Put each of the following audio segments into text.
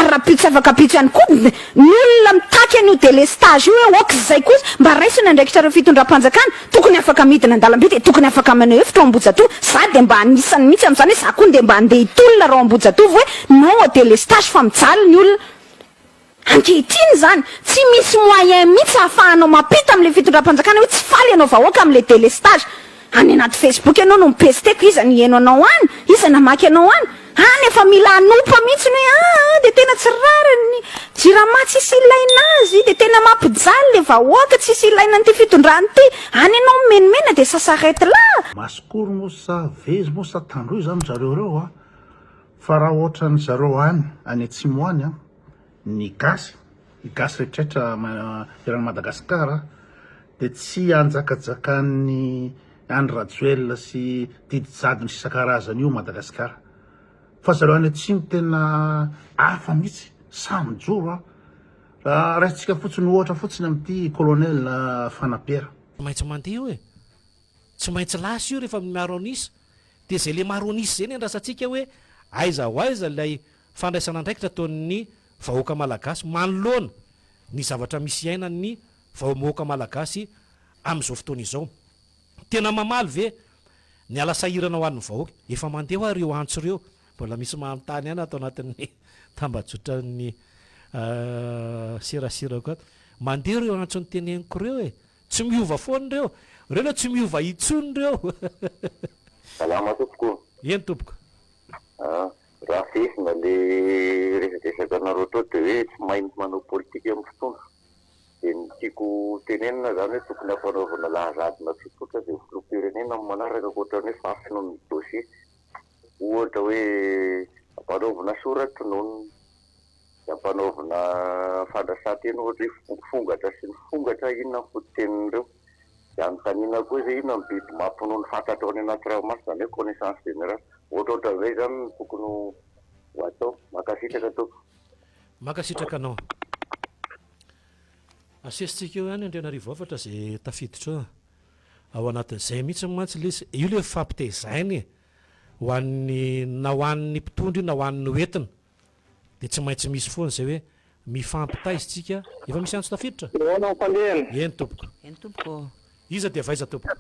Ary rahampitso sy afaka ampitso ihany koa ny olona mitaky an'io délestage io hoe ok izay kosa mba raiso ny andraikitrareo fitondram-panjakana, tokony afaka midina an-dalambe dia tokony afaka maneho hevitra ao Ambohijatovo, za dia mba anisany mihitsy amin'izany hoe za koa ndeha mba handeha hitolona raha ao Ambohijatovo hoe non au délestage fa mijaly ny olona. Ankehitriny izany, tsy misy moyen mihitsy ahafahanao mampita amin'ilay fitondram-panjakana hoe tsy faly ianao vahoaka amin'ilay délestage. Any anaty Facebook ianao no mi-pesteko, iza no hihaino anao any? Iza namaky anao any? Any efa mila hanompa mihitsy ny hoe aa dia tena tsy rariny ny jirama tsisy ilaina azy, dia tena mampijaly ilay vahoaka tsisy ilaina an'ity fitondrana ity. Any ianao mimenomena dia ça s'arrête là. Masikoro moa sa vezo moa sa tandroy zany zareo reo a! Fa raha ohatran'ny zareo any any atsimo any an, ny gasy, ny gasy rehetraretra eran'i Madagasikara dia tsy anjakajakan'ny Andry Rajoelina sy didy jadona sy isan-karazany io Madagasikara. Fa zareo any atsimo tena hafa mihitsy, sahy mijoro an. Raha raisintsika fotsiny ohatra fotsiny amin'ity colonel Fanampera. Tsy maintsy mandeha io e! Tsy maintsy lasa io rehefa maro an'isa. Dia izay le maro an'isa izay ny andrasantsika hoe aiza ho aiza ilay fandraisana andraikitra ataon'ny vahoaka malagasy manoloana ny zavatra misy iainan'ny vahoaka malagasy amin'izao fotoana izao. Tena mamaly ve ny ala sahirana ho an'ny vahoaka? Efa mandeha hoa ireo antso ireo, mbola misy manontany ihany ato anatin'ny tambajotran'ny seraserako ato. Mandeha ireo antso noteneniko ireo e! Tsy miova foana ireo. Ireo aloha tsy miova intsony ireo. Salama tompoko o. Eny tompoko. Ah, raha fehezina le resadresaka anareo teo de hoe tsy mahay manao politika amin'ny mpitondra. De ny tiako tenenina zany hoe tokony hampanaovina lahazadina tsotsotra de ho filoham-pirenena amin'ny manaraka ankoatran'ny hoe fahafenoan'ny dossier. Ohatra hoe ampanaovina sora-tononina. Dia ampanaovina fandraisanteny ohatra hoe fongatra sy ny fongatra, inona ny fototenin'ireo? Dia anontaniana koa izy hoe inona ny biby mampinono fantatrao any anaty ranomasina, izany hoe connaissance générale. Ohatrohatran'izay izany no tokony ho atao. Mankasitraka tompoko. Mankasitraka anao. Asesitsika eo ihany Andrianarivo hafatra izay tafiditra eo. Ao anatin'izay mihitsy mantsy ilay izy. Io ilay fampitezaina e. Ho an'ny na ho an'ny mpitondra io na ho an'ny hoentina. Dia tsy maintsy misy foana izay hoe mifampitaiza tsika. Efa misy antso tafiditra? Ahoana ny fandehany? Eny tompoko. Eny tompoko ô. Iza dia avy aiza tompoko?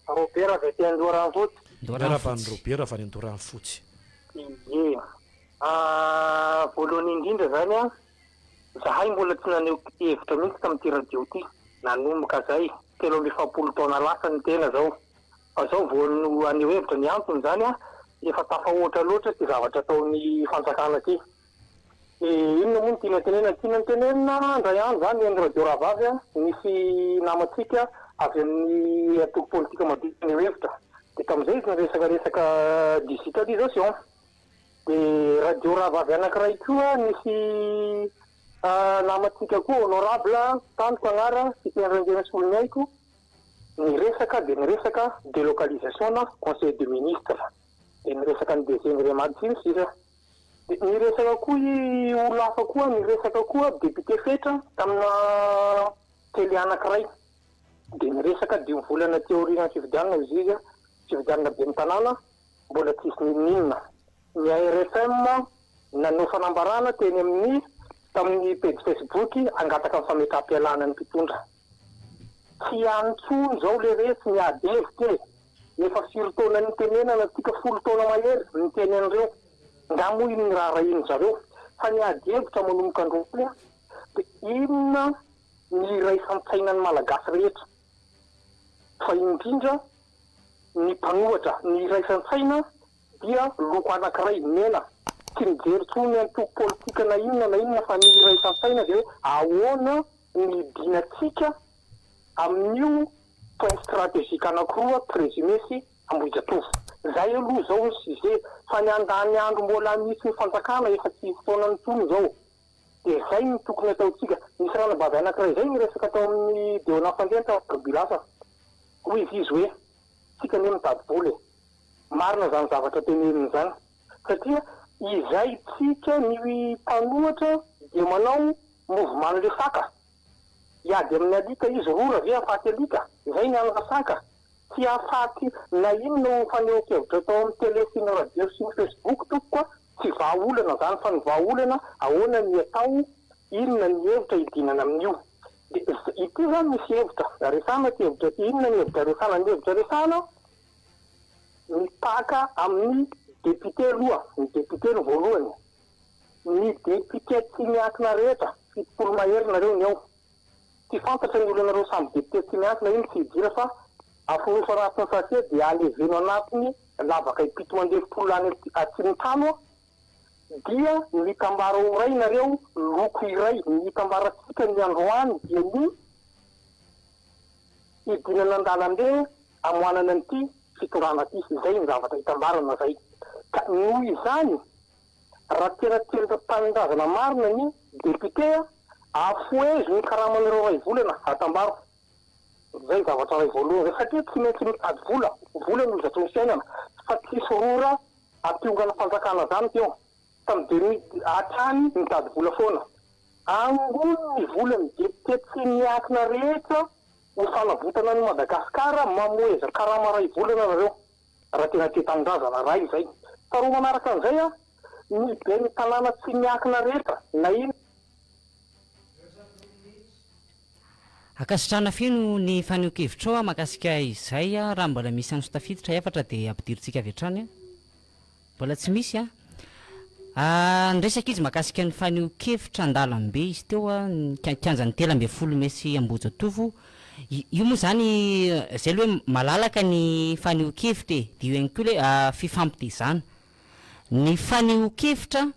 Robert avy aty Andoharanofotsy. Miarahaba an'i Robert avy any Andoharanofotsy. Ie. Voalohany indrindra izany an, zahay mbola tsy naneho hevitra mihitsy tamin'ity radio ity, nanomboka zay, 43 taona lasa ny tena zao. Fa zao vao no haneho hevitra, ny antony izany an, efa tafahoatra loatra ity zavatra ataon'ny fanjakana ity. Dia inona moa no tiana tenenina? Tiana notenenina indray andro izany eny radio rahavavy an, nisy namantsika avy amin'ny antoko politika madio naneho hevitra. Dia tamin'izay izy niresaka resaka digitalisation. Dia radio rahavavy anankiray koa nisy namantsika koa honorable, Tandroka agnarany, Siteny Randrianasoloniaiko, Niresaka dia niresaka delocalisation na conseil de ministre, dia niresaka ny DG ny Remad sy ny sisa. Dia niresaka koa i olona hafa koa, niresaka koa député Fetra tamina télé anankiray, dia niresaka dimy volana aty aorianan'ny fifidianana hozy izy, fifidianana ben'ny tanàna, mbola tsisy n'inon'inona. Ny ARFM nanao fanambarana teny amin'ny tamin'ny pejy Facebook hangataka ny fametraham-pialana ny mpitondra. Tsy any intsony izao le resy ny ady hevitra e! Efa firy taona nitenenana tsika folo taona mahery niteny an'ireo, nga moa iny niraharahian'ny zareo? Fa ny ady hevitra manomboka androany an, de inona ny iraisan-tsainan'ny malagasy rehetra fa indrindra ny mpanohatra, ny iraisan-tsaina dia loko anakiray, mena, tsy mijery intsony antoko politika na inona na inona fa ny iraisan-tsaina dia hoe ahoana ny dinantsika amin'io point stratégique anakiroa présumé sy Ambohijatovo. Zay aloha zao ny sujet fa ny handany andro mbola misy ny fanjakana efa tsy fotoanany intsony zao. Dia zay no tokony ataontsika. Nisy ranabavy anakiray zay niresaka tao amin'ny Deona Fandriana tao Alarobia lasa. Hoy izy izy hoe, tsika anie mitady vola e. Marina zany zavatra teneniny zany. Satria izay tsika ny mpanohatra dia manao Mouvement le saka. Hiady amin'ny alika izy rora ve hahafaty alika? Izay ny an'i rasaka. Tsy hahafaty na inona ho fanehoan-kevitra atao amin'ny télé sy ny radio sy ny facebook tompoko a! Tsy vahaolana zany fa ny vahaolana ahoana ny atao, inona ny hevitra hidinana amin'io. Dia ity zany misy hevitra resahana ity hevitra ity, inona ny hevitra resahana? Ny hevitra resahana mipaka amin'ny député aloha, ny député no voalohany. Ny député tsy miankina rehetra, 70 mahery nareo ny ao. Tsy fantatra ny olanareo samy député tsy miankina iny tsy hidira fa afonoso anatin'ny sachet dia aleveno anatiny lavaka impito mandefipolo any atsimon'ny trano dia mitambara ho iray nareo loko iray ny hitambarantsika ny androany dia ny hidinana an-dalambe amoanana an'ity fitondrana ity izay ny zavatra hitambarana zay ka noho izany Raha tena tia tanindrazana marina ny député afohezo ny karamanareo iray volana atambaro zay zavatra iray voalohany zay satria tsy maintsy mitady vola, vola no hozatry ny fiainana fa tsisy rora ampiongana fanjakana zany teo tam 2000 hatrany mitady vola foana angony ny volan'ny député tsy miankina rehetra ho fanavotana an'i Madagascar mamoheza karama iray volana nareo. Raha tena tia tanindrazana ray izay. Faharoa manaraka an'izay an, ny ben'ny tanàna tsy miankina rehetra na inona. Ankasitrahana feno ny fanehoan-kevitrao mahakasika izay, raha mbola misy antso tafiditra hafatra dia ampidirintsika avy hatrany. Mbola tsy misy an. Niresaka izy mahakasika ny fanehoan-kevitra an-dalambe izy teo an, ny kianjan'ny 13 mey sy Ambohijatovo. Io moa izany, izay aloha hoe malalaka ny fanehoan-kevitra e, dia io ihany koa ilay fifampitezana. Ny fanehoan-kevitra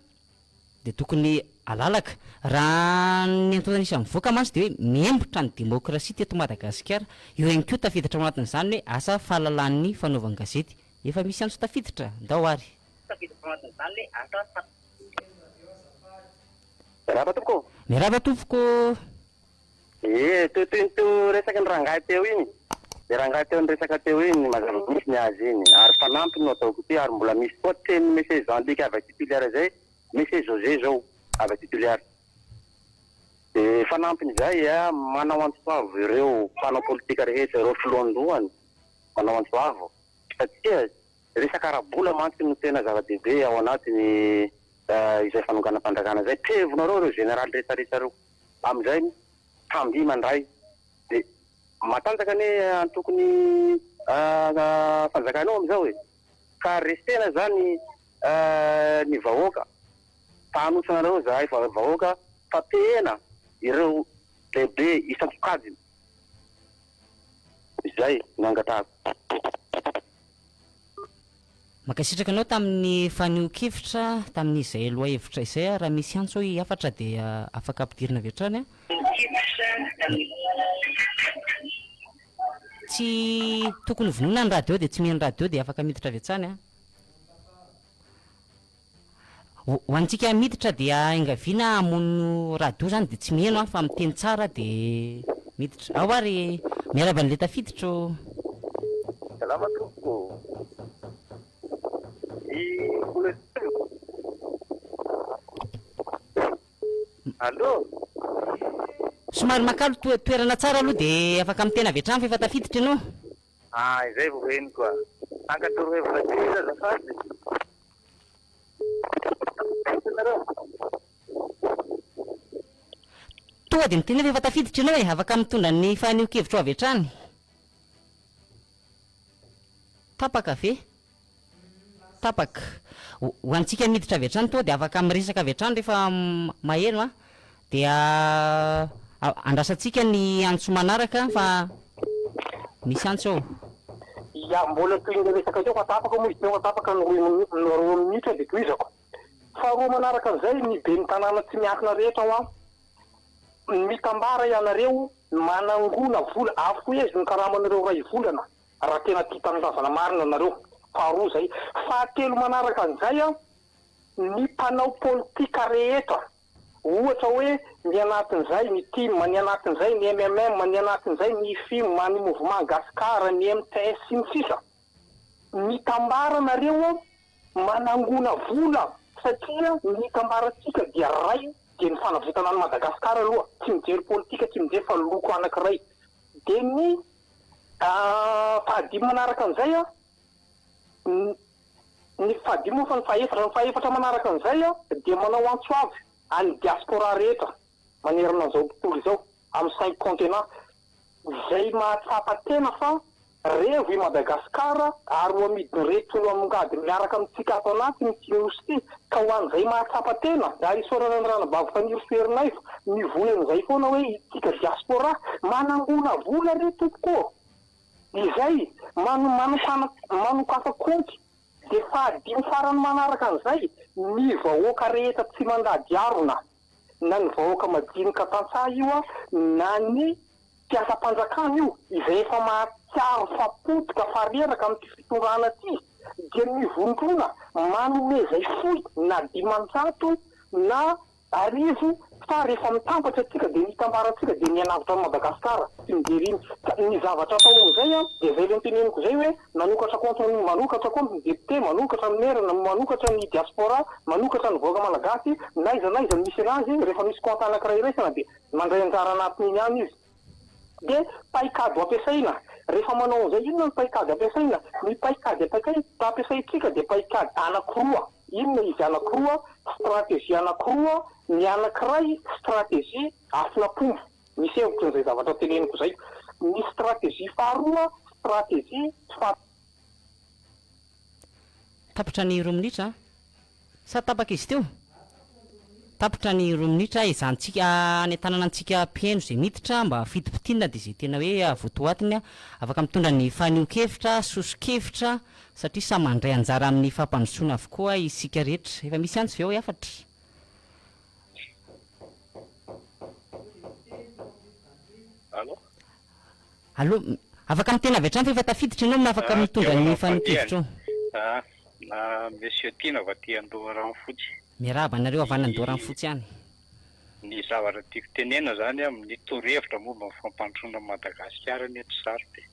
dia tokony alalaka. Raha ny antontan'isa mivoaka mantsy dia hoe mihemotra ny demokrasia teto Madagasikara. Io ihany koa tafiditra ao anatin'izany hoe asa fahalalan'ny fanaovan-gazety. Efa misy antso tafiditra, ndao ary. Tafiditra ao anatin'izany le asa fa. Miarahaba tompoko. Miarahaba tompoko. Ie, teo toy ny teo resaky ny rangahy teo iny, le rangahy teo niresaka teo iny, mazava mihitsy ny azy iny, ary fanampiny no ataoko ity, ary mbola misy koa tenin'i Monsieur Jean Luc avy aty Toliara izay, Monsieur José zao avy aty Toliara. De fanampin'izay, manao antso avo ireo mpanao politika rehetra, ireo filohandohany, manao antso avo. Satria resaka ara-bola mantsy no tena zava-dehibe ao anatiny izay fanonganam-panjakana izay. Trevonareo ireo jeneraly rehetrarehetra ireo. Amin'izay samby mandray. Dia matanjaka anie antokony fanjakana io amin'izao e. Ka resena izany ny vahoaka. Fa hanotrona anareo izahay vahoaka fa pehena ireo lehibe isan-tsokajiny. Izay no angatahako. Mankasitraka anao tamin'ny fanehoan-kevitra tamin'izay lohahevitra izay a! Raha misy antso hoy hafatra dia afaka ampidirina avy hatrany a! Tsy tokony vonoina ny radio dia tsy mihaino radio dia afaka miditra avy hatrany a! Ho antsika miditra dia engaviana hamono radio zany dia tsy miheno an fa miteny tsara dia miditra. Ao ary miarahaba an'ilay tafiditra ô. Salama tompoko ô. I Kolonely. Allô. Somary makalo toerana tsara aloha dia afaka miteny avy hatrany fa efa tafiditra ianao. Ah izay vao henoko a. Haka torohevitra kely azafady. Tonga dia miteny hoe efa tafiditra ianao e, afaka mitondra ny fanehoan-kevitrao avy hatrany. Tapaka ve? Tapaka. Ho antsika miditra avy hatrany tonga dia afaka miresaka avy hatrany rehefa maheno an. Dia andrasantsika ny antso manaraka fa misy antso ao. Ya, mbola toy ny resaka teo fa tapaka moa izy teo fa tapaka ny roa minitra dia tohizako. Faharoa manaraka an'izay, ny ben'ny tanàna tsy miankina rehetra hoa, mitambara ianareo manangona vola, afohezo ny karamanareo iray volana raha tena tia tanindrazana marina nareo. Faharoa izay. Fahatelo manaraka an'izay, ny mpanao politika rehetra Ohatra hoe ny anatin'izay ny tim, ny anatin'izay ny mmm, ny anatin'izay ny ifim, ny mouvement Gascar, ny mts sy ny sisa Mitambara nareo manangona vola satria ny itambarantsika dia ray dia ny fanavotana an'i Madagascar aloha, tsy mijery politika, tsy mijery fa loko anakiray. Dia ny fahadimy manaraka an'izay an. Ny fahadimy moa fa ny fahefatra, ny fahefatra manaraka an'izay dia manao antso avo an'ny diaspora rehetra manerana an'izao tontolo izao amin'ny cinq continents izay mahatsapa tena fa revo i Madagasikara ary ho amidin'ireto olo amongady miaraka amintsika ato anatiny ity nosy ity ka ho an'izay mahatsapa tena ary isaorana ny ranabavy Fanirisoa Ernaivo mivoy an'izay foana hoe itsika diaspora manangona vola re tompoko ô! Izay manokana manokafa kaonty dia fahadimy farany manaraka an'izay ny vahoaka rehetra tsy mandady harona na ny vahoaka madinika tantsaha io na ny mpiasam-panjakana io izay efa mahatsiaro fa potika fa reraka amin'ity fitondrana ity dia mivondrona manome izay fohy na 500 na Arivo fa rehefa mitambatra tsika dia ny itambarantsika dia mihanavotra an'i Madagascar tsy mijery iny ka ny zavatra atao amin'izay an dia zay le noteneniko zay hoe nanokatra compte manokatra compte ny député manokatra ny maire manokatra ny diaspora manokatra ny vahoaka malagasy n'aiza n'aiza misy anazy rehefa misy compte anakiray iraisana dia mandray anjara anatin'iny ihany izy Dia paikady ho ampiasaina. Rehefa manao an'izay, inona no paikady ampiasaina? Ny paikady ampiasaintsika dia paikady anankiroa. Inona izy anankiroa? Stratégie anankiroa, ny anankiray stratégie afon'ampombo. Misy hevitro an'izay zavatra teneniko izay. Ny stratégie faharoa, stratégie fa. Tapitra ny roa minitra an! Sa tapaka izy teo? Tapitra ny roa minitra ezahantsika anentanana antsika mpihaino izay miditra mba fitipitiana dia izay tena hoe votoatiny afaka mitondra ny fanehoan-kevitra, soso-kevitra satria samy mandray anjara amin'ny fampandrosoana avokoa isika rehetra. Efa misy antso ve ao hafatra? Allo? Allo, afaka miteny avy hatrany fa efa tafiditra ianao afaka mitondra ny fanehoan-kevitrao. Ah, na Monsieur Tiana avy aty Andoharanofotsy. Miarahaba anareo avy any Andoharanofotsy any. Ny zavatra tiako tenena zany amin'ny torohevitra momba ny fampandrosoana an'i Madagasikara anie tsy sarotra e.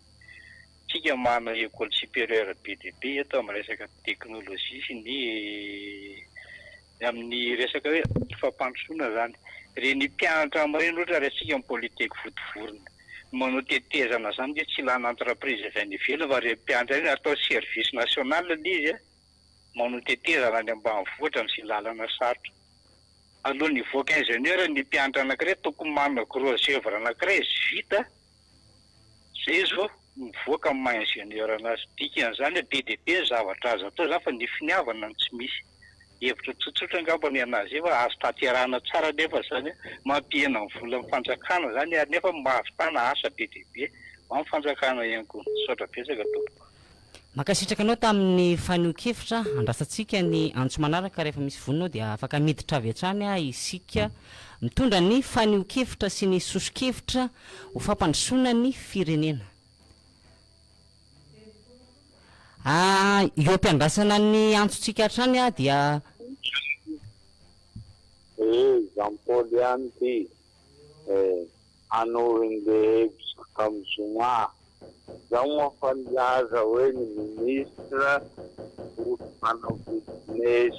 Tsika manana école supérieure be dia be eto amin'ny resaka teknolojia sy ny amin'ny resaka hoe fampandrosoana zany. Ireny mpianatra amin'ireny ohatra raisitsika amin'ny Polytech Vontovorona, manao tetezana zany nge tsy ilana entreprise avy any ivelany fa ireny mpianatra ireny atao service national le izy a, manao tetezana any ambanivohitra amin'izay lalana sarotra. Alohan'ny hivoaka ingénieur ny mpianatra anankiray tokony manana gros oeuvre anankiray izy vita, Zay izy vao mivoaka amin'ny maha ingénieur anazy. Dikan'izany hoe be dia be ny zavatra azo atao izany fa ny finiavana no tsy misy. Hevitra tsotsotra angamba ny anazy io fa azo tanterahina tsara anefa izany, mampihena ny volan'ny fanjakana izany ary nefa mahavitana asa be dia be ho an'ny fanjakana ihany koa. Misaotra betsaka tompoko. Mankasitraka anao tamin'ny fanehoan-kevitra, andrasantsika ny antso manaraka rehefa misy vonona ao dia afaka miditra avy hatrany isika mitondra ny fanehoan-kevitra sy ny soso-kevitra ho fampandrosoana ny firenena. Eo am-piandrasana ny antsontsika hatrany dia. Eh, Jean Paul ihany ity eh, hanorin'le hevitro tamin'ny zoma. Zaho moa fa nilaza hoe ny ministre olo manao business.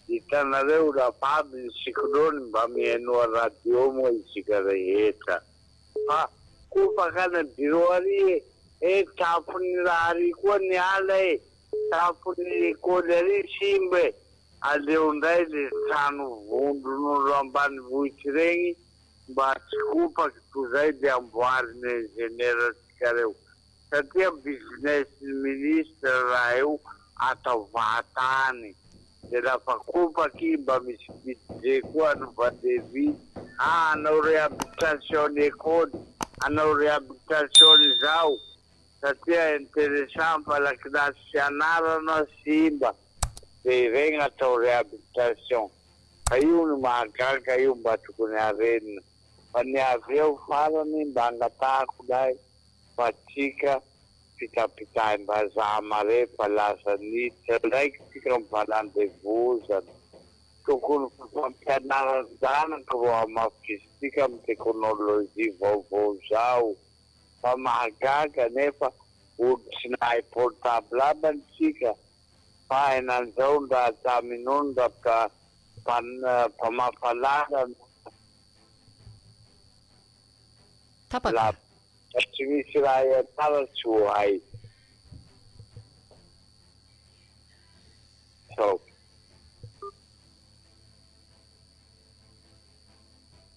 Hitanareo rafa avy ny cyclone mba mihainoa radio moa isika rehetra. Fa koa fakana bureau ary e, eh tafon'ny raha ary koa ny ala e, tafon'ny école ary simba e. Aleo ndray le trano vondron'olo ambanivohitra regny mba tsy kopaky toa zay de amboariny ingénieur tsika reo satria business ny ministre raha io atao fahatany de lafa kopaky mba misy budget koa anova devis ah anao réhabilitation ny école anao réhabilitation ny zao satria interessant fa lakilasy fianarana simba de iregny atao réhabilitation Fa io no mahagaga io mba tokony harenina fa ny avy eo farany mba angatahako lahy fa tsika fitapitahim-bazaha mare fa lasa niditra ndraiky tsika am fanandevozana tokony fampianaran-janaka ro hamafisitsika am tekonolojia vaovao zao fa mahagaga nefa olo tsy nahay portable abany tsika Fa hainanzao ndra tsaminony ndra mpamafa lalana Tapaka. Fa tsy misy raha ianara tsy ho hay. Ciao.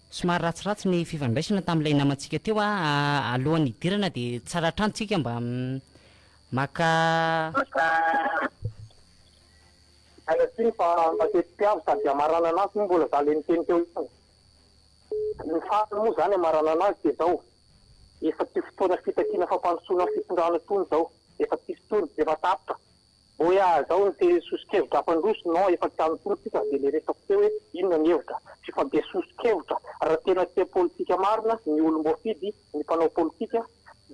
Somary ratsiratsy ny fifandraisana tamin'ilay namantsika teo a, alohan'ny hidirana dia tsara hatrany tsika mba maka. Miala tsiny fa mateti-piavy sady hamaranana azy moa mbola za le niteny teo ihany. Ny farany moa zany hamaranana azy dia zao, efa tsy fotoana fitakiana fampandrosoana ny fitondrana intsony zao, efa tsisy intsony, efa tapitra. Hoe ah zao ny te soso-kevitra hampandroso, non efa tsy any intsony tsika dia le resako teo hoe inona ny hevitra, fa be soso-kevitra, raha tena tia politika marina ny olom-boafidy, ny mpanao politika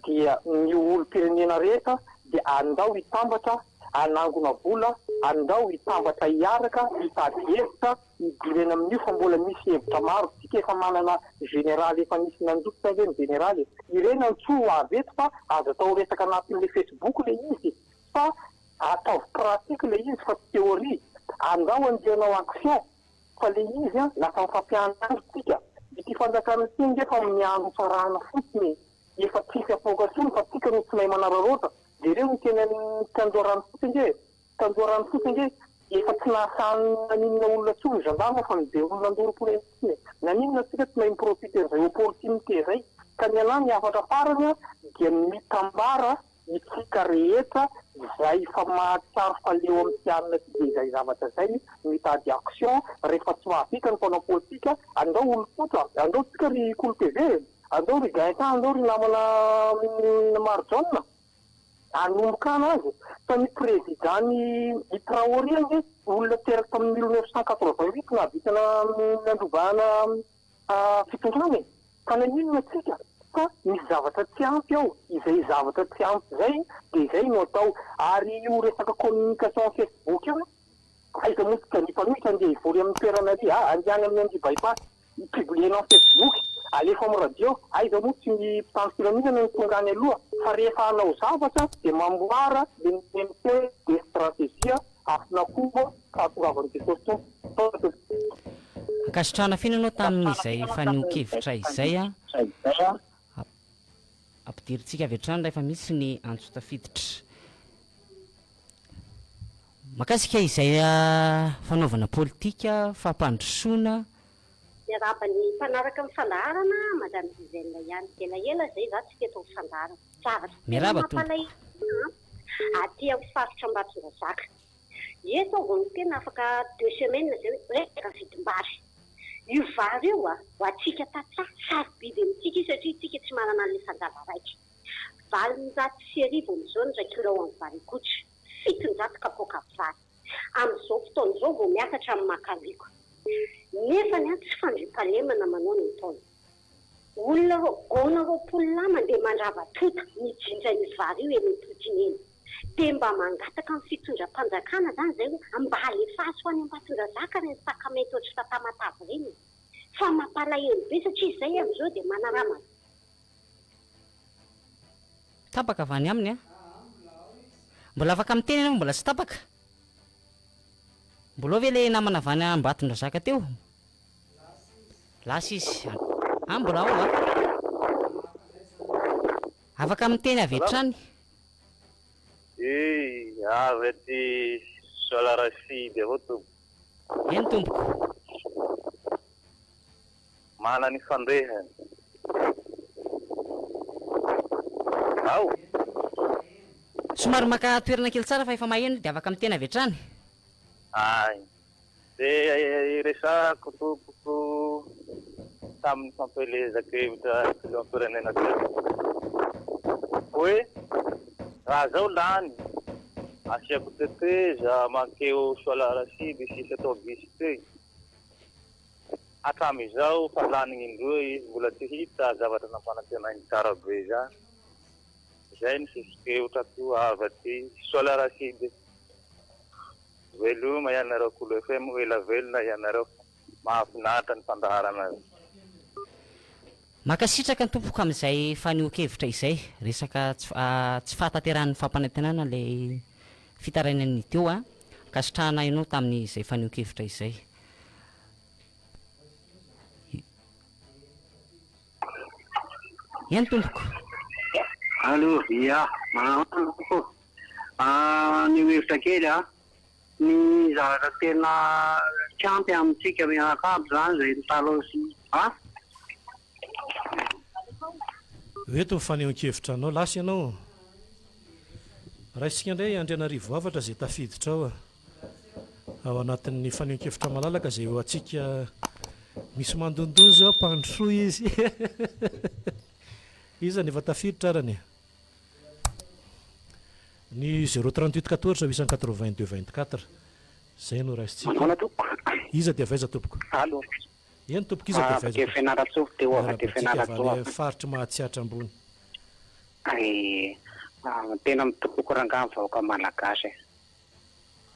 dia ny olom-pirenena rehetra dia andao hitambatra hanangona vola, andao hitambatra hiaraka hitady hevitra hidirana amin'io fa mbola misy hevitra maro, tsika efa manana général efa nisy nandositra ange ny général e, ireny antsoy ho avy eto fa aza atao resaka anatin'le facebook le izy fa ataovy pratique le izy fa tsy théorie, andao andeha hanao action fa le izy an lasa mifampiandry tsika, ity fanjakana ity ange fa miandry ho farahana fotsiny e, efa tsisy apoaka tsony fa tsika no tsy mahay manararaotra, jereo ny teny Andoharanofotsy ange e, Andoharanofotsy ange efa tsy nahasahy naninona olona tsony ny gendarme fa nijery olona nandoro pneu fotsiny e, naninona tsika tsy mahay mi-profiter an'izay opportunité zay, ka ny anah ny hafatra farany an dia ny mitambara Isika rehetra izay efa mahatsiaro fa leo amin'ity alina ity dia izay zavatra izay mitady action rehefa tsy mahavita ny mpanao politika andao olon-tsotra andao tsika ry Kolo TV e! andao ry Gaëtan andao ry namana Marijaona hanomboka ana azy fa ny président ny i Traoré ange olona teraka tamin'ny 1988 nahavita nandrobana fitondrana e! Fa naninona tsika fa misy zavatra tsy ampy ao, izay zavatra tsy ampy izay dia izay no atao, ary io resaka communication facebook io aiza moa tsika ny mpanohitra andeha hivory amin'ny toerana ary a, andeha any amin'ny Andy bypass, publier-na am facebook, alefa am radio, aiza moa tsy ny mpitandro filaminana no tonga any aloha, fa rehefa hanao zavatra dia mamboara le miteniteny de stratégie afon'akoho fahatongavan'i Jesosy Tompo. Misaotra tompoko. Ankasitrahana feno ianao tamin'izay fanehoan-kevitra izay a. Ampidirintsika avy hatrany rahefa misy ny antso tafiditra. Mahakasika izay fanaovana politika, fampandrosoana. Miarahaba ny mpanaraka ny fandaharana, Madame Gisèle ihany. Elaela izay za tsy teto amin'ny fandaharana. Zavatra tena Miarahaba tompoko. mampalahelo aty amin'ny faritra Ambatondrazaka. Eto aho vao niteny afaka deux semaines izay hoe resaka vidim-bary. Io vary io a, ho antsika tantsaha, sarobidy amintsika io satria isika tsy manana an'ilay fanjava raika. 1800 amin'izao ny iray kilao amin'ny varigotra, 700 kapoaka vary. Amin'izao fotoana izao vao miakatra amin'ny makalioka. Nefany an, tsy fandriampahalemana manao ny ataony. Olona roa, gona 20 lahy mandeha mandrava tota, mijinja io vary io eny am-potony eny. Dia mba mangataka amin'ny fitondram-panjakana izany izay hoe mba alefaso any Ambatondrazaka ireny sakamainty ohatry Tatamatave ireny e! Fa mampalahelo be satria izay amin'izao dia manarama. Tapaka avy any aminy an! Mbola afaka miteny ianao fa mbola tsy tapaka. Mbola ao ve ilay namana avy any Ambatondrazaka teo? Lasa izy. Ah, mbola ao va? Afaka miteny avy hatrany. Eh, avy aty Soalarasidy avao tompoko. Eny tompoko. Mana ny fandehany. Ao. Somary maka toerana kely tsara fa efa maheno dia afaka miteny avy hatrany. Ay. Dia iresahako tompoko tamin'ny fampielezan-kevitra filoham-pirenena teo hoe raha zao lany asiako teteza mankeo Soalarasidy sisa tao bus tey hatramizao fa lany indroa izy mbola tsy hita zavatra nampanantenainy tsara be zany zay ny soso-kevitrako avy aty Soalarasidy. Veloma ianareo Kolo FM ho ela velona ianareo fa mahafinaritra ny fandaharanareo. Mankasitraka tompoko amin'izay fanehoan-kevitra izay. Resaka tsy tsy fahatanterahan'ny fampanantenana ilay fitarainan'ny teo a. Ankasitrahana ianao tamin'izay fanehoan-kevitra izay. Eny tompoko. Allo, ia, manao ahoana tompoko? Haneho hevitra kely aho. Ny zavatra tena tsy ampy amintsika mianakavy izany izay mitalaho sy a. Eto ny fanehoan-kevitra anao. Lasa ianao. Raisika indray Andrianarivo Avatra izay tafiditra ao ao anatin'ny fanehoan-kevitra malalaka izay ho antsika misy mandondona izao ampandrosoa izy. Iza no efa tafiditra arany e? Ny zéro 38 14 882 24 izay no raisintsika. Manahoana tompoko? Iza dia avy aiza tompoko? Allo. Eny tompoko iza dia avy aiza tompoko? Fianarantsoa teo avy aty Miarahaba antsika avy Fianarantsoa. any faritry Mahatsiatra ambony. Ary tena mitoko rangahy ny vahoaka malagasy e.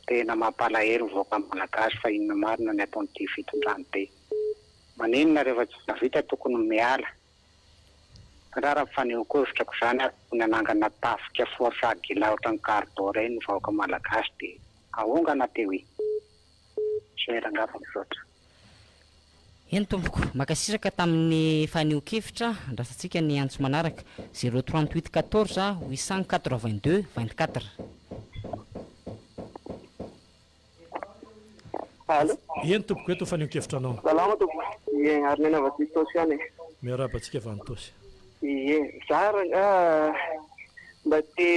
Tena mampalahelo ny vahoaka malagasy fa inona marina ny ataon'ity fitondrana ity. Maninona rehefa tsy mahavita tokony miala. Raha raha fanehoan-kevitrako izany ary tokony hanangana tafika force agila ohatran'ny cardo ireny ny vahoaka malagasy dia ahongana teo e! Zay rangaha fa misaotra. Eny tompoko, mankasitraka tamin'ny fanehoan-kevitra, andrasantsika ny antso manaraka, zéro 38 14 882 24. Allo. Eny tompoko, eto ny fanehoan-kevitra anao. Salama tompoko. Ie, ary nena avy aty Itaosy ihany e. Miarahaba antsika avy any Itaosy. Ie, za rangaha mba te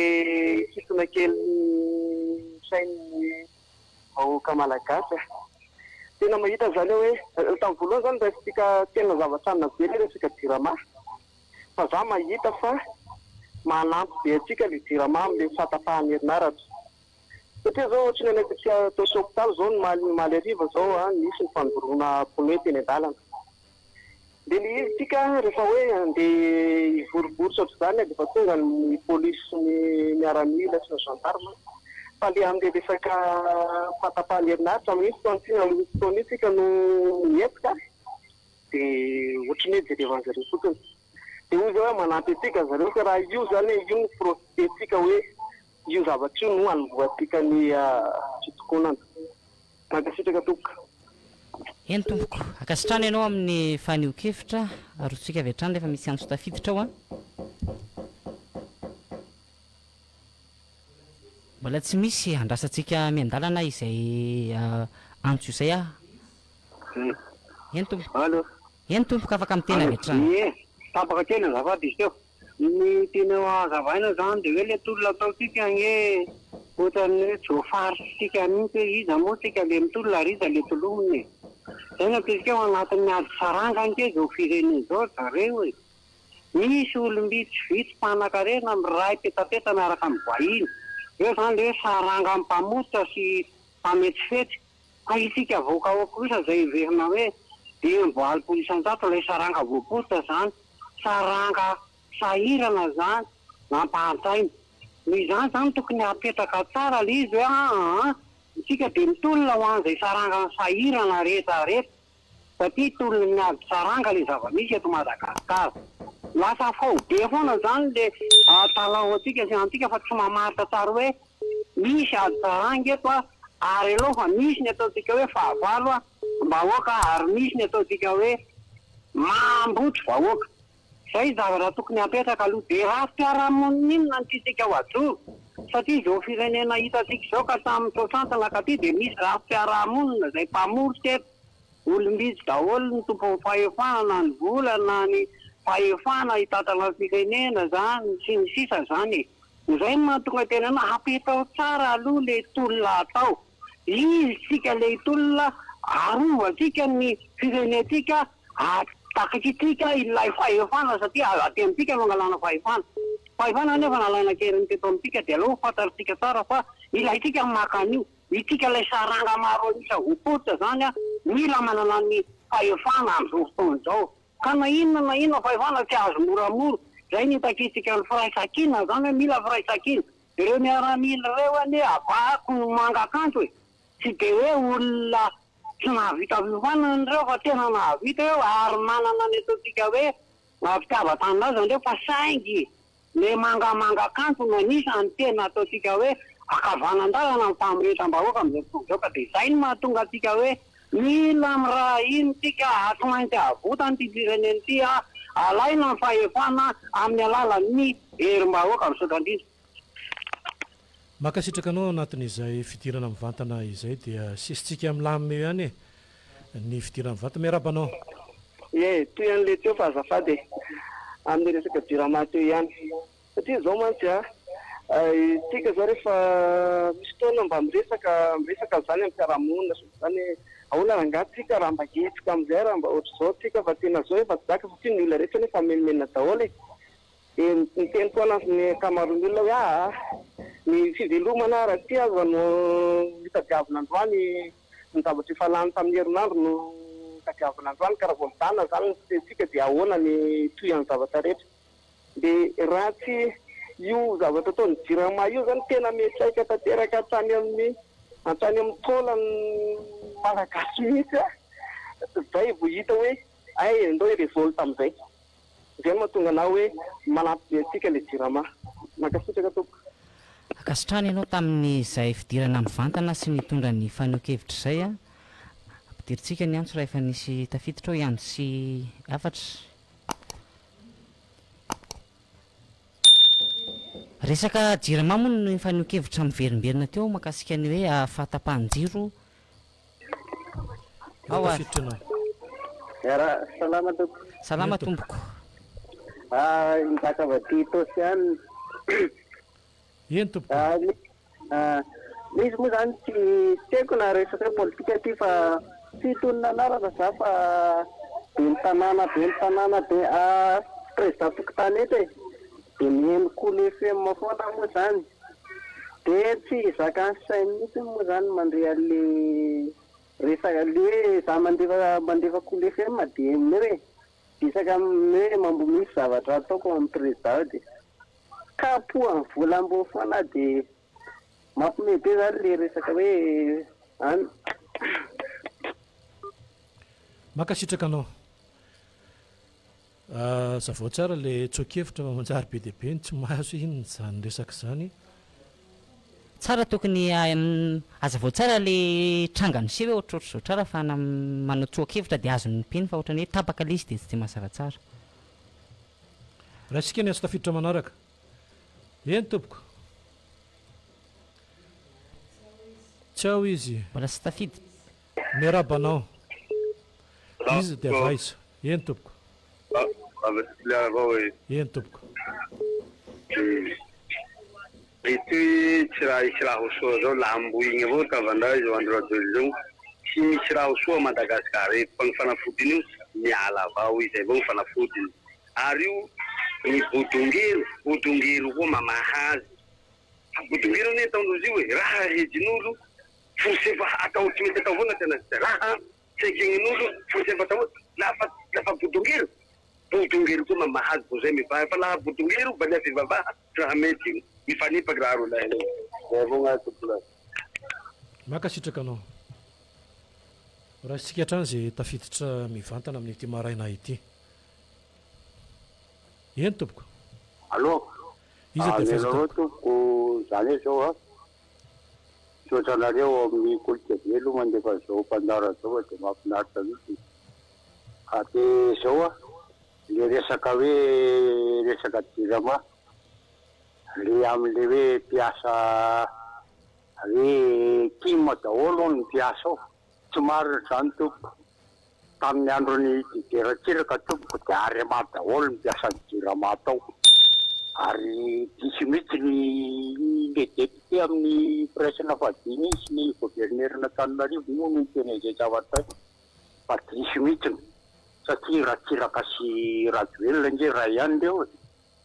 hisintona kely ny sain'ny vahoaka malagasy a. Tena mahita zany aho hoe, tamin'ny voalohany zany raisintsika tena zavatra anona be le resaka jirama, fa za mahita fa manampy be antsika le jirama amle fahatapahan'ny herinaratra. Satria zao ohatry ny any Itaosy hopitaly zao ny omaly omaly hariva zao a, nisy ny fandoroana pneu teny an-dalana. Dia le izy tsika rehefa hoe andeha hivorivory sy ohatr'izany dia efa tonga ny polisy sy ny miaramila sy ny gendarme. Fa le amin'le resaka fahatapahan'ny herinaratra amin'iny fotoana amin'iny fotoana iny tsika no mihetsika dia ohatry ny hoe jerevan'zareo fotsiny. Dia hoy zao hoe manampy antsika zareo ka raha io zany hoe io no profiter-tsika hoe Io zavatra io no hanombohantsika ny fitokonana. Mankasitraka tompoko. Eny tompoko, ankasitrahana ianao amin'ny fanehoan-kevitra, arotsika avy hatrany rehefa misy antso tafiditra ao an. Mbola tsy misy, andrasantsika miandalana izay antso izay ah. Eny tompoko. Allo. Eny tompoko, afaka miteny avy hatrany. Ie, tapaka kely azafady izy teo. Ny tiana ho hazavaina izany dia hoe ilay tolona ataontsika anie ohatran'ny hoe tsy voafaritsika mihitsy hoe iza moa tsika ilay mitolona ary iza ilay tolomina e. Izay no ataontsika ao anatin'ny ady saranga ange izao firenena izao ry zareo e. Misy olom-bitsivitsy mpanakarena miray petapeta miaraka amin'ny vahiny. Eo izany ilay hoe saranga mpamototra sy mpametsifetsy. Fa isika vahoaka ao kosa izay heverina hoe 85% ilay saranga voaporitra izany, saranga sahirana izany, nampahantraina. Noho izany izany tokony hapetraka tsara ilay izy hoe aa isika dia mitolona ho an'izay saranga sahirana rehetra rehetra satria tolon'ny ady saranga ilay zava-misy eto Madagasikara. Lasa faobe foana izany ilay talaontsika sy antsika fa tsy mamaritra tsara hoe Misy ady saranga eto a, ary aleo fa misy ny ataontsika hoe fahavalo a, bahoaka ary misy ny ataontsika hoe mambotry vahoaka. Zay zavatra tokony hapetraka aloha. Dia rafi-piarahamonina inona no tiantsika ho ajoro? Satria izao firenena hitantsika izao ka hatramin'ny soixante nankaty dia misy rafi-piarahamonina izay mpamoritra eto. Olom-bitsy daholo ny tompon'ny fahefana na ny vola na ny fahefana hitantana ny firenena zany sy ny sisa zany e. Izay no mahatonga tena anao hapetao tsara aloha le tolona atao. Izy tsika le hitolona arovantsika ny firenentsika takitsika ilay fahefana satria aty amintsika no angalana fahefana. Fahefana nefa nalaina an-keriny teto amintsika dia aleo ho fantatritsika tsara fa ilaintsika ny maka an'io. Itsika ilay saranga maro an'isa voaporitra izany mila manana ny fahefana amin'izao fotoana izao. Ka na inona na inona fahefana tsy azo moramora. Izay no itakiantsika ny firaisankina izany hoe mila firaisankina. Ireo miaramila ireo anie avahako ny manga kanto e! Tsy dia hoe olona tsy nahavita fiofanana ireo fa tena nahavita eo ary manana ny ataontsika hoe fitiavan-tanindrazana ireo fa saingy Le mangamanga kanto no anisan'ny tena ataontsika hoe ankavanandalana ny famoretam-bahoaka amin'izao fotoana izao ka dia izay no mahatonga antsika hoe mila miraha ino tsika ary tsy maintsy avotana ity firenena ity alaina ny fahefana amin'ny alalan'ny herim-bahoaka. Misaotra indrindra. Mankasitraka anao anatin'izay fidirana mivantana izay dia sesitsika milamina eo ihany e ny fidirana mivantana. Miarahaba anao. Ie, toy an'ilay teo fa azafady e. Amin'ny resaka jirama teo ihany. Satria izao mantsy a, isika izao rehefa misy fotoana mba miresaka, miresaka an'izany amin'ny fiarahamonina sy ohatr'izany hoe ahoana rangahy tsika raha mba hihetsika amin'izay raha mba ohatr'izao tsika fa tena izao efa tsy zaka satria ny olona rehetra anie efa mimenomenona daholo e. Dia miteny foana ny ankamaroan'ny olona hoe aa ny fivelomana ara ity aza no notadiavina androany, ny zavatra efa lany tamin'ny herinandro no tadiavina androany ka raha vao mijanona izany ny fitenintsika dia ahoana ny tohian'ny zavatra rehetra. Dia raha tsy io zavatra ataon'ny jirama io izany tena miantraika tanteraka hatrany amin'ny hatrany amin'ny taolan'ny Malagasy mihitsy an, izay vao hita hoe hay ndao hi-revolte amin'izay. Izay no mahatonga anah hoe manampy be antsika le jirama. Mankasitraka tompoko. Ankasitrahana ianao tamin'izay fidirana mivantana sy nitondra ny fanehoan-kevitra izay a! Ampidirintsika ny antso raha efa nisy tafiditra ao hiandry sy hafatra. Resaka jirama moa no nifanehoan-kevitra miverimberina teo mahakasika ny hoe fahatapahan-jiro Ao ary. Tafiditra ianao. Miara, salama tompoko. Salama tompoko. Ah, Njaka avy aty Itaosy ihany. Eny tompoko. Ah, ah, le izy moa zany tsy tsy haiko na resaka hoe politika ty fa tsy hitonona anarana za fa ben'ny tanàna ben'ny tanàna be ah, président fokontany eto e. De mihaino Cool FM foana aho moa zany. De tsy zakan'ny sainy mihitsy moa zany mandre an'le resaka le hoe za mandefa mandefa Cool FM de henonao e. Isaka amin'ny hoe mambo misy zavatra ataoko amin'ny prezida ao de kapohany vola ambony foana aho de mampiomehy be zany le resaka hoe any. Mankasitraka anao. Hazavao tsara le tsoa-kevitra fa manjary be dia be ny tsy mahazo inona izany resaka izany. Tsara tokony hazavao tsara le tranga niseho hoe ohatrohatr'izao tsara ahafahana manao tsoa-kevitra dia azon'ny mpino fa ohatran'ny hoe tapaka le izy dia tsy dia mazava tsara. Raisika ny antso tafiditra manaraka. Eny tompoko. Tsy ao izy. Mbola tsy tafiditra. Miarahaba anao. Iza dia avy aiza? Eny tompoko. Avy aty Toliara avao e. Eny tompoko. Itoy tsy raha hisy raha ho soa zao laha ambohigny avao tavandraha izao Andry Rajoelina zao tsy misy raha ho soa a Madagascar eto fa ny fanafodiny io miala avao izay avao ny fanafodiny ary io ny bodongero bodongero koa mamaha azy fa bodongero anie ataondrozy io e raha hejin'olo forcefa atao tsy mety atao avao na tena raha Tsy ekegn'olo fo tsy afaka hoe lafa lafa bodongero, bodongero koa mahazo vao zay mivaha fa laha bodongero valia fivavaha tsy raha mety io, mifanipaky raha roa lahy reo. Zay avao gnahy tompolahy. Mankasitraka anao. Raisintsika hatrany izay tafiditra mivantana amin'ity maraina ity. Eny tompoko. Allô. Iza dia avy aiza Avelao tompoko? tompoko zany hoe zao a. Misaotra anareo ao amin'ny Kolo TV aloha mandefa an'izao fandaharana izao fa dia mahafinaritra mihitsy. Ka dia izao an, ilay resaka hoe resaka jirama, ilay amin'ilay hoe mpiasa hoe tim daholo hono ny mpiasa ao. Tsy marina izany tompoko. Tamin'ny andron'i Didier Ratsiraka tompoko dia Arema daholo ny mpiasan'ny Jirama tao. Ary diso mihitsy ny le député amin'ny firaisana fahadimy iny sy ny governeran'Antananarivo moa no niteny an'izay zavatra izay fa diso mihitsy satria Ratsiraka sy Rajoelina ange iray ihany ireo e.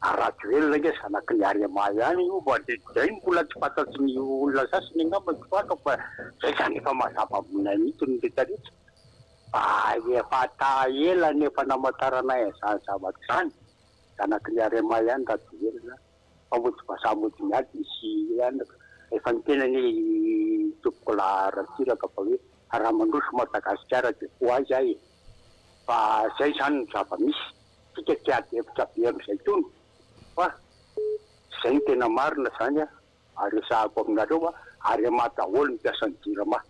Ary Rajoelina ange zanaky ny Arema ihany io fa de zay no mbola tsy fantatry ny olona sasany angamba tsy fantako fa zay zany efa mazava aminay mihitsy ny rehetra rehetra fa efa ta ela ny efa namantaranay an'izany zavatra izany, zanaky ny Arema ihany Rajoelina fa mody vazaha mody miady misy ihany efa niteny anie i Tompokolahy Ratsiraka fa hoe raha mandroso Madagasikara de ho aiza e fa zay zany ny zava-misy. Tsika tsy ady hevitra be amin'izay intsony fa izay no tena marina izany a, ary resahako aminareo a, Arema daholo ny mpiasan'ny jirama.